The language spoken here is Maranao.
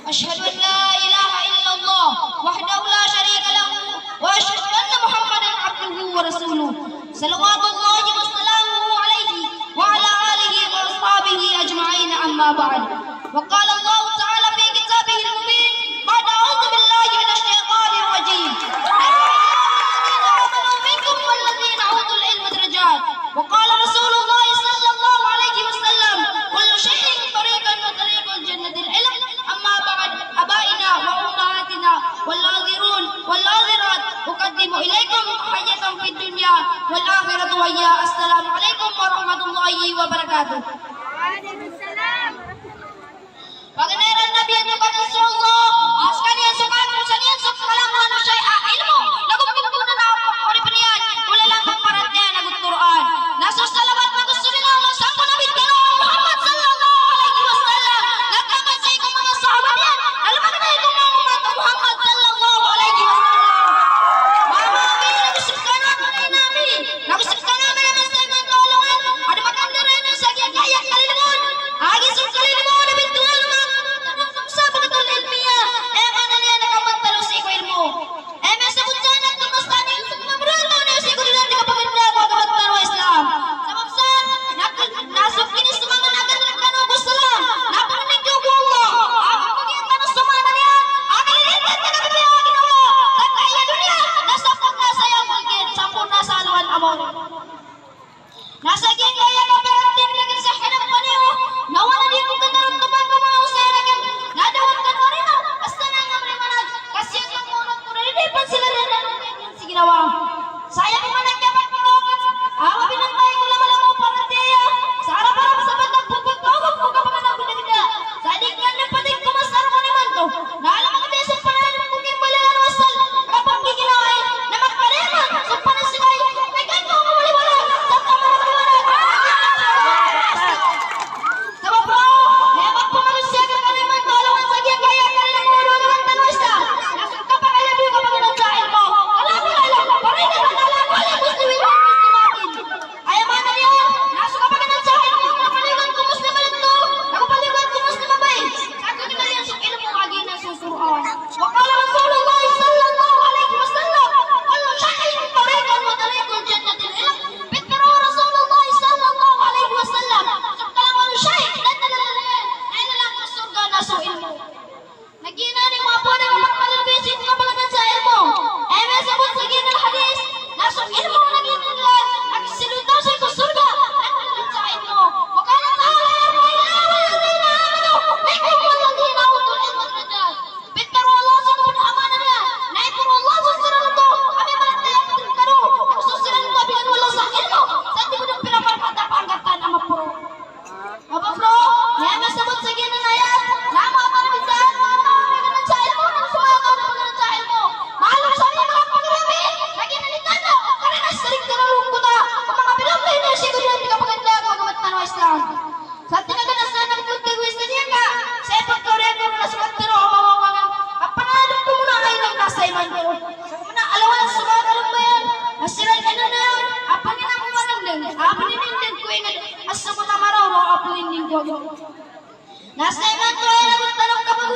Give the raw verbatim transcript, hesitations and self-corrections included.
أشهد أن لا إله إلا الله وحده لا شريك له، وأشهد أن محمدا عبده ورسوله، صلوات الله وسلامه عليه وعلى آله وأصحابه أجمعين، أما بعد. وقال الله تعالى في كتابه المبين بعد أعوذ بالله من الشيطان الرجيم: يا أيها الذين آمنوا منكم والذين أوتوا العلم درجات. وقال رسول الله صلى الله عليه وسلم: كل شيء طريق وطريق الجنة العلم. أما بعد، آبائنا وأمهاتنا والحاضرون والحاضرات، أقدم إليكم تحية في الدنيا والآخرة، وهي السلام عليكم ورحمة الله وبركاته. Paganay ran Nabi a tig iyan a, so Allah, a skaniyan so kapoon, skaniyan so kalangowan o sii a ilmo. Nago pagpagona o oripn iyan o lalan a paratiyaya nago Qur'an. Na so salawat nago so salam o sangko Nabi tano a Muhammad sallallahu alaihi wasallam, na taman sii ko manga sahabat iyan, na lomagdam ko manga ummat o Muhammad sallallahu alaihi wasallam. Mama ami, nago sii ko mama ami, nago sii ko mama ami, sa imanto a alongan, a da makandaraan sa giyangkaya a kalilmoon. Agi so kalilmoon a bitowan o manga sabaqatul ilmiyah, aya maana niyan na kamatalo sii ko ilmo. Aya masabot sa anan a tomas tano so manga mrata niyan sii ko doniya, di kapaganda ko agama tano a Islam. Sabap sa, na, na so kinisomanga na agama tano ko Islam, na pangni ko Allah. Ago pagiyatano so maana niyan a kalilintad na kapaganda ko Allah. Sa kaya doniya, na sampurna sa aya a mulkid, sampurna sa alongan a mawri. Na sa giyangkaya a kapiya a tig iyan sa kinapan iyo, na oway na di ko katarottoman ko manga osay a tig iyan, na da oway ka norima, basta na nga mrimanag, ka sii ko manga onon ko riridipan sii ran a sa ginawa. Sa aya ko manga kiyapat ko, a, mabinatay ko lamalama o paratiyaya, sa arap-arap sa batang pokot ko, ko kapanganay ko dagda. Sa di ka na pati ko masaro ko niman to. Na alam ko di so panay ko kimbalian o asal, kapag giginawai, na magpariman so panay sikay, na ganito ko maliwanag, sa tama na maliwanag. Sabap roo, na aya kapamanusiya ka kaniman to, alongan sa giyangkaya a kalilmoon o alongan tano a Islam. Na so kapakalabi o kapaganda sa ilmo. Ala ko la ilaha, paringat ka ala kulli muslimin wal muslimatin. Aya maana niyan na so kapaganda sa ilmo na paligoan ko Muslim a lanto, ago paligoan ko Muslim a babay. Sa tig iyan so ilmo a giyanan so Qur'an. Wa qala Rasulullah sallallahu alaihi wasallam: kullu shay'in tariqun wa tariqul jannati al-ilm. Pitharo o Rasulullah sallallahu alaihi wasallam, so kalangowan o shay, na ilalan ko sorga na so ilmo. Na giyanan i mapoon a kapagpalbi sii ko kapaganda sa ilmo. Aya masabot sa giyanan a hadis na so ilmo na giyanan a kisilitaw sii ko sorga na kapaganda sa ilmo. Wa qala ta'ala: ya ayyuhalladhina amanu, minkum walladhina utul ilma darajat. Pitharo o Allah sii ko pd a maana niyan na iporo o Allah so siran oto a miyamatay a pd rkano, ago so siran oto a bigan o Allah sa ilmo, sa tig iyan a pinaparangkat a pangkatan a maporo. Sabap roo, aya masabot sa giyanan a ayat na manga pagbitaan, manga pagbitaan sa ilmo, na so manga kapagbitaan sa ilmo. Malo sa manga pagbitaan, na giyanan i tanda, karna sa rig tano roo ko ta, ko manga pagbitaan sii ko doniya di kapaganda ko agama tano a Islam. Sa tig iyan a sa anan ko tig iyan sa tig iyan ka, sa ipagkawriyan ko na so katero a manga wangan, a panadok ko mona a inam na sa imanto. Mona a lawan so manga kalombayan, na siran anan a, a panginam ko manandang, a paninindang ko ingd, a so mona maroro a panindang ko agama. Na sa imanto aya na ko tano kapag